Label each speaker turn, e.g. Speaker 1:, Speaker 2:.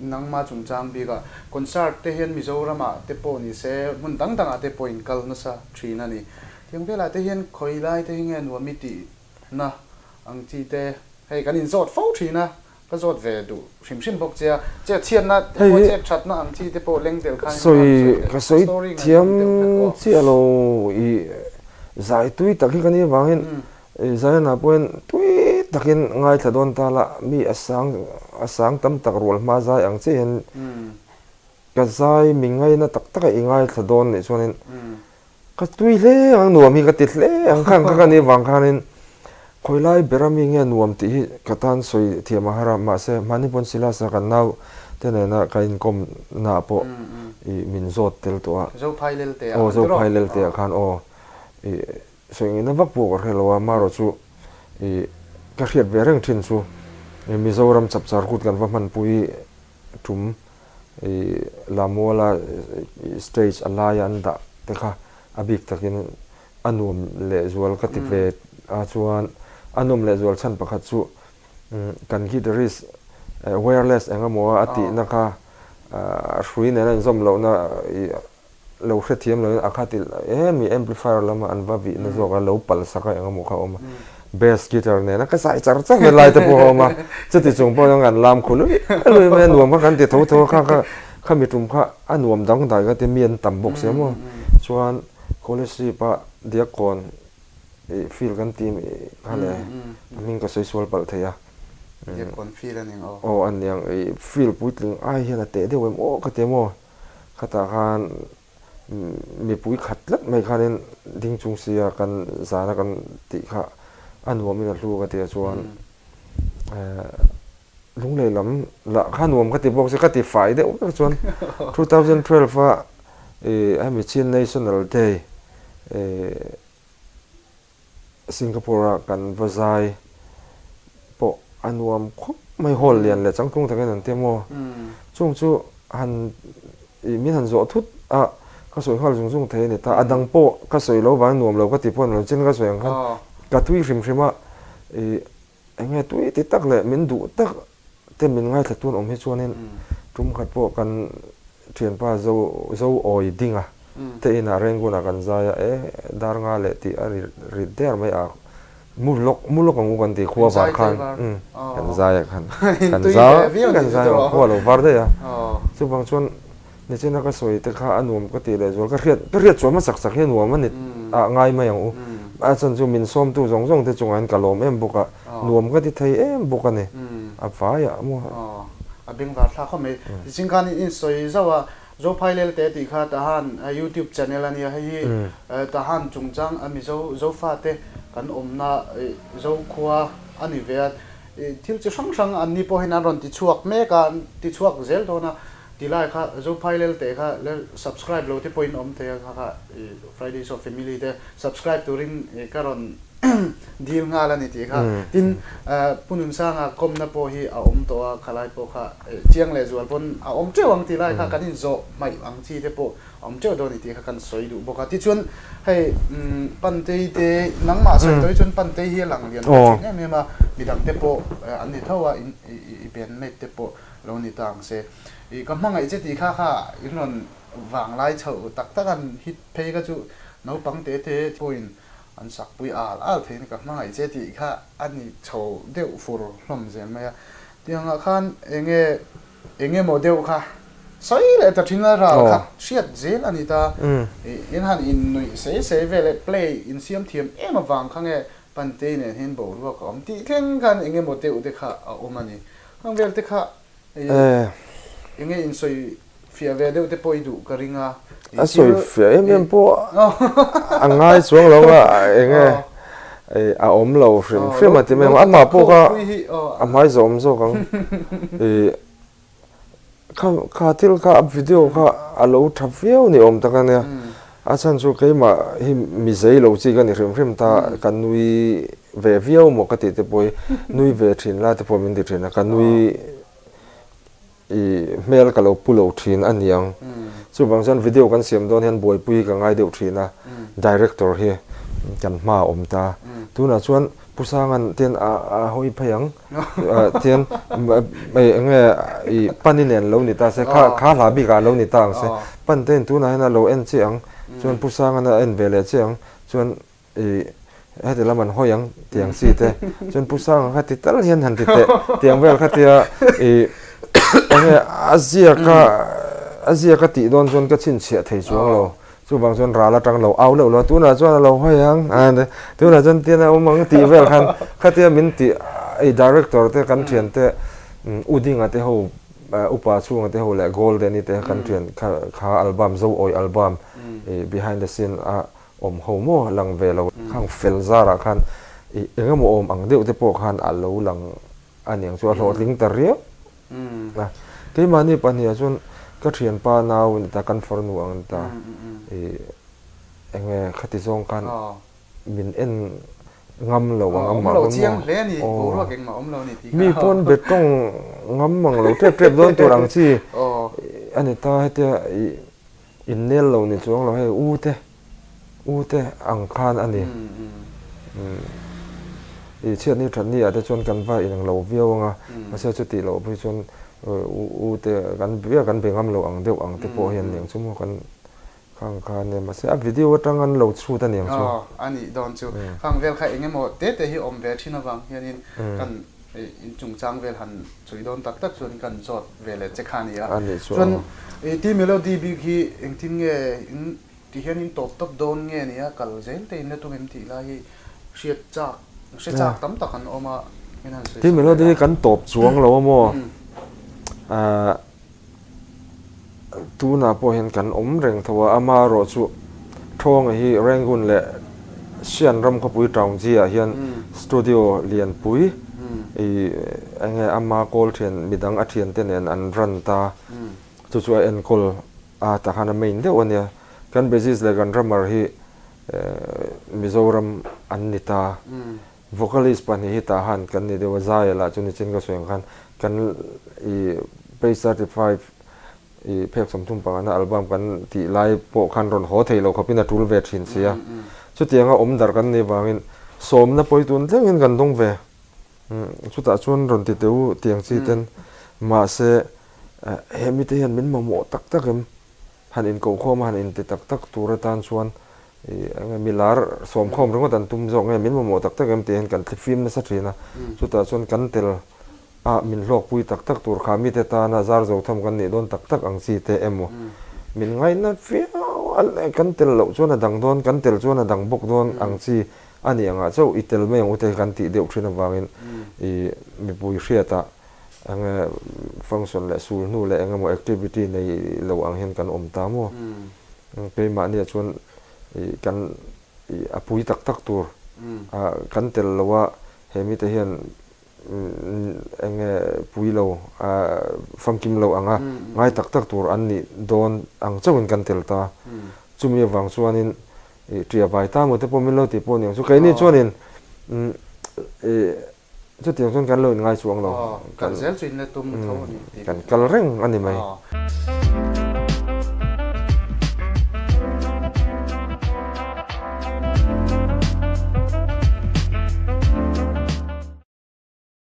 Speaker 1: nangma chungchang bikah concert te hian Mizoramah te pawh ni se hmun dang dangah te pawh in kal nasa thin a ni. Tiang velah te hian khawi lai te hi nge nuam i tihna ang chi te hei kan inzawt fo thin a, ka zawt ve duh hrim hrim bawk che a, chet chhiatna te pawh chet thatna ang chi te pawh leng tel khan
Speaker 2: Sawi ka sawi thiam chiah lo i zai tui tak hi ka nih avangin Zion-ah pawhin tui takin ngaithla dawn ta la, mi a sang a sang tam tak rual hma zai ang che hian ka zai mi ngaina tak taka i ngaithla dawn nih chuanin ka tui hle ang, nuam hi ka ti hle ang khan kha ka nih vang khanin khawi lai bera mi nge nuam tih hi ka tan sawi thiam a har a, mahse hmani pawn Silas-a kan nau te nena ka inkawm naah pawh i min zawt tel tawh a.
Speaker 1: Zophai Lelte-ah
Speaker 2: Aw Zophai Lelte-ah khan aw i Sawi ngaihna vak pawh ka hre lo a, marawh chu ih ka hriat ve reng thin chu Mizoram chapchar kut kan va hmanpui tum ih Lamuala stage a laia an dah te kha a bik takin a nuam lehzual ka ti ve a, chuan a nuam lehzual chhan pakhat chu kan guitarist wireless eng emaw a tihna kha hrui nena inzawm lohna ih lo hrethiam loin a kha tilh em i amplifier lama an va vihna zawk a lo pal sak a engemaw kha a awm a bass guitar nena ka zai char char na lai te pawh a awm a chuti chung pawh chuan kan lam khu lui lui mai a nuam kha kan ti tho tho a kha kha khami tum kha a nuam dang dai ka ti mi an tam bawk sia maw chuan scholarship a diakkawn ih field kan ti kha le a hming ka sawi sual palh thei a
Speaker 1: diakkawn field a ni ang aw
Speaker 2: aw a ni ang ih field puitling ai hian a teh deuh em aw ka ti maw. Khatah khan mipui khat tlat mai khanin ding chung sia kan zana kan tih kha a nuamin a hlu ka ti a chuan lunglei lam lah kha nuam ka ti bawk se ka ti fai deuh vek chuan 2012 a hemi Chin National Day Singapore a kan va zai pawh a nuam khawp mai hall lian leh changtlung takin an ti maw? Chung chu han ih min han zawh thut a ka sawi nghal zung zung thei a ni ta. A dang pawh ka sawi lo vang nuam lo ka ti pawh a ni lo chin ka sawi ang khan ka tui hrim hrim a ih eng nge tui ti tak leh min duh tak te min ngaithla tun awm hi chuanin tum khat pawh kan thianpa zo zo awi ding a te inah Rangoon ah kan zai a e dar nga leh tih a ri ri der mai a mu lawk mu lawk ang u kan ti khua var khan kan zai ah khan kan zai kan zai a khua lo var daih a chuvang chuan Nichina ka sawi te kha a nuam ka tih leh zual ka hriat ka hriat chuan hmasak sak hi a nuam a ni ah ngai mai ang u. A chhan chu min sawmtu zawng zawng te chungah hian ka lawm em bawk a, nuam ka ti thei em bawk a ni. A vai ah maw.
Speaker 1: Aw, a bengvar thlak khawp mai. Tichin khan in sawi zauh a, Zophai Lelte tih kha Tahan YouTube channel a nia, hei hi Tahan chungchang a Mizo Zofate kan awmna Zokhua a ni ve a, thil chi hrang hrang an ni pawh hian an rawn ti chhuak mek a, an ti chhuak zel dawn a. Ti lai kha Zophai Lelte kha le subscribe lo te pawhin awm thei a kha kha i Friday Show family te subscribe turin i ka rawn deal nghal a ni tih kha tin Pu Nunsanga kawmna pawh hi a awm tawh a khalai pawh kha chiang leh zual pawn a awm teuh ang ti lai kha kan inzawh hmaih ang chi te pawh a awm teuh dawn a ni tih kha kan sawi duh bawk a tichuan hei Pantei te nangmah sawi tawh hi chuan Pantei hi a lang lian thin em em a midang te pawh an ni tho a i bandmate te pawh Lo ni ta ang se. I ka hmangaih che tih kha kha in rawn vang lai chhoh tak tak an hit phei kha chu naupang te te pawhin an sakpui al al thei a ni. Ka hmangaih che tih kha a ni chho deuh fur hlawm zel mai a. Tiangah khan enge eng emaw deuh kha sawi leh ta thin a ral kha hriat zel a ni ta. In han innuih sei sei vel e play insiam thiam em avang kha nge Pantei nen hian boruak a awm tih thleng khan eng emaw deuh te kha a awm a ni. Hang vel te kha eng nge in sawi fiah ve deuh te pawh i duh ka ring a.
Speaker 2: A sawi fiah em em pawh a ngai chuang lo a, eng nge a awm lo hrim hrim a ti mai ang. Amah pawh kha a hmai zawh awm zawk ang. Kha kha thil kha a video kha a lo tha viau ni awm tak a nia. A chhan chu keimah hi mi zei lo chi ka ni hrim hrim ta, ka nui ve viau maw ka tih te pawh hi nui ve thin la te pawh min ti thin a, ka nui i hmel ka lo pu lo thin a niang. Chuvang chuan video kan siam dawn hian buaipui hi ka ngai deuh thin a, director hi kan hma a awm ta. Tunah chuan. Pu Sanga'n tian a a hawi phei ang tian eng nge i Pani nen lo ni ta se kha kha hla bikah lo ni ta ang se Pan te in tunah hian a lo en chiah ang chuan Pu Sanga'n a en ve leh chiah ang chuan i heti lam an hawi ang tiang chi te chuan Pu Sanga kha ti tal hian han ti teh tiang vel kha tia i eng nge a ziaka a ziaka tih dawn chuan ka chhinchhiah thei chuang lo. Chuvang chuan ral atang lo au leuh lo a, tunah chuan a lo hawi ang a, tunah chuan tian a awm ang tih vel khan khatia min tih ei director te kan thian te U Dinga te ho Upa chhunga te ho leh Golden-i te kan thian kha kha album Zoawi album behind the scene a awm ho maw lang ve lo khang fel zarah khan ih engemaw awm ang deuh te pawh khan a lo lang a niang chu a hlawhtling ta riau a, keimahni pahniha chuan ka thianpa nau a ni ta, kan farnu ang a ni ta, ih eng nge khati zawng khan min en ngam lo ang amah pawn maw aw mi pawn be tawng ngam ang lo tep tep dawn tur ang chi a ni ta hetia ih innel lo ni chuang lo hei u te U te ang khan a ni. I chhiatni thatni ah te chuan kan va inang lo viau ang a, mahse chutih loh phei chuan u te kan bia kan be ngam lo ang deuh ang te pawh hian niang chu maw kan khang kha ania mahse a video atang an lo chhut a niang chu.
Speaker 1: Aw a nih dawn chu. Khang vel kha eng emaw te te hi awm ve thin avang hianin kan inchungchang vel han sawi dawn tak tak chuan kan zawt ve leh che kha a ni a. Chuan i T Melody bik hi engtin nge in Ti hian in tawp tawp dawn nge nia kal zel te in la tum em tih lai hi hriat chak, hre chak tam tak an awm a, min han sawi
Speaker 2: Tin
Speaker 1: sak
Speaker 2: melody
Speaker 1: ve
Speaker 2: hi
Speaker 1: la.
Speaker 2: kan tawp chuang lo a maw? Ahh tunah pawh hian kan awm reng tho a, amaherawh chu Thawnga hi Rangoon leh Sian ram khawpui Taungji ah hian studio lianpui ih enge ama kawl thian midang a thiante nen an run ta, chu chu a enkawl A tah khan a main deuh a nia. Kan bassist leh kan drummer hi Mizoram an ni ta. Vocalist pahnih hi tah han kan ni deuh a, Zaya lah chu nichin ka sawi ang khan kan i page 35 i phek 35 na album kan tih lai pawh khan rawn haw thei lo khawpin a tul ve thin si a. Chutianga awm darh kan nih vangin sawmna pawi tun thlengin kan dawng ve. Chutah chuan rawn ti teh u tiang chi ten mahse He mite hian min mamawh tak tak em? Han inkohkhawm a han inti tak tak tur atan chuan eng nge milar sawmkhawm ringawt an tum zawk nge min mamawh tak tak em tih hian kan thlifim nasa thin a. Chutah chuan kan tel a min hlawkpui tak tak tur kha mite tana zar zo tham kan nih dawn tak tak ang chi te emaw min ngaihna viau a kan tel loh chuan a dang dawn kan tel chuan a dang bawk dawn ang chi a nih angah chauh i tel mai ang u te hi kan tih deuh thin avangin i mipui hriatah Eng nge function leh sul hnu leh eng emaw activity nei lo ang hian kan awm ta maw? Keimahniah chuan ih kan ih a pui tak tak tur ah kan tel lo a, he mite hian eng nge pui lo ah famkim lo anga ngai tak tak tur an nih dawn ang chauhin kan tel ta. Chumi avang chuanin ih ṭia vai ta maw te pawh min lo tih pawh a ni ang chu. Keini chuanin ih Chutiang chuan kan lo inngai chuang lo.
Speaker 1: Kal zel chu in la tum tho a ni tih.
Speaker 2: Kan kal reng a ni mai.